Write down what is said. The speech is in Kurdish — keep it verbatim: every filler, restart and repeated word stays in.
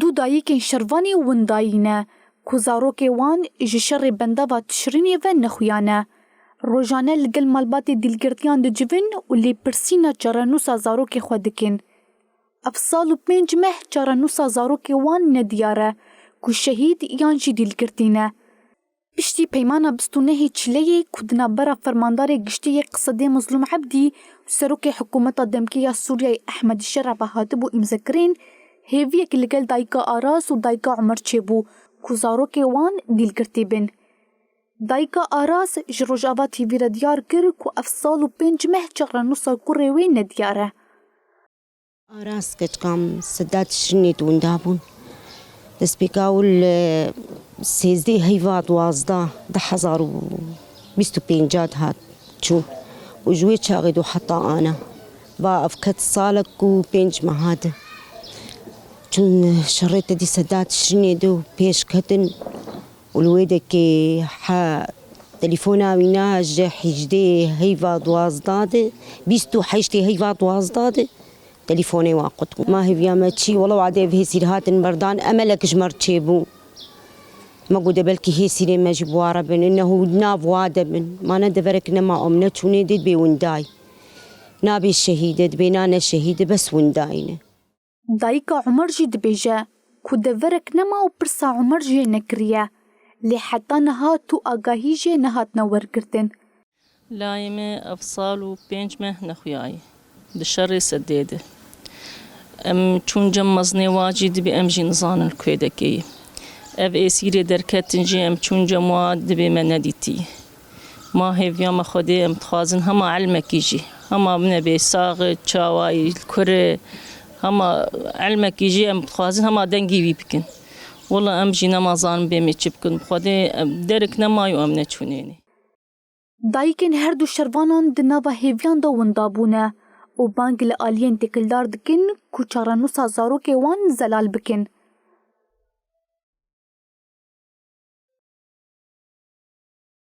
Du dayikên Şervanê windayî ne ku zarokê wan ji şerê bendava Tişrînê ve nexuya ne. Rojane li gel malbatê dîlgirtiyan dicivin û lêpirsîna çarenûsa zarokê xwe dikin. Ev sal û pênc meh çarenûsa zarokê wan nediyar e ku şehîd yan jî dîlgirtî ne. Piştî peymana bîst û nehê Çileyê ku di navbera fermandarê giştî yê Qsedê Mezlûm Ebdî û serokê hikûmeta demkê ya Sûriyeyê Ehmed Şera ve hatibû îmzekirin, hêviyek li gel dayika Aras û dayika Umer çêbû ku zarokê wan dîlgirtî bin. Dayika Aras ji Rojava T V re diyar kir ku ev sal û pênc meh çarenûsa kurê wê nediyar e. Aras keçikam Sedat Şinê di winda bûn. Destpêka û li sêzdeh heyva duwazdeh du hezar û bîst û pênc dihat çû û ji wê çaxê do heta ana. Va ev ket salek û pênc meha di. Çûn şerê te dî Sedat Şinê di û pêş ketin û li wê dekê he telefona wî ne ji hejdê heyva duwazdeh di, bîst û heştê heyva duwazdeh di. Telefonê wa qut bû. Ma hêviya me çî, wela wade ev hêsîr hatin berdan, emelek ji me re çêbû. Me got, de belkî hêsîrê me jî bi wa re bin, ne hû nav wa de bin. Ma ne deverek nema, em ne çûnê dê dibê windayî. Nabê şehîde, dibê na ne şehîde, bes windayî ne. Dayika Umer jî dibêje ku deverek nema û pirsa Umer jê nekiriye. Lê heta niha tu agahî jê nehatine wergirtin. Layê me ev sal û pênc meh nexuyayî. Di şerê sedê de. Em çûn cem mezinê wa jî dibê em jî nizanin li ku yê dekê ye. Ev êsîrê derketin jî em çûn cem wa dibê me nedîtî. Ma hêviya me Xwedê em dixwazin hema elmekî jî. Hema binebê sax e, çawayî, li kur e. Hema elmekî jî em dixwazin hema dengî wî bikin. Wela em jî nema zanin bê me çi bikin. Bi Xwedê em derik nema û em neçûnênê. Dayikên her du şervanan di nava hêviyan de winda bûne û bang li aliyên têkildar dikin ku çarenûsa zarokê wan zelal bikin.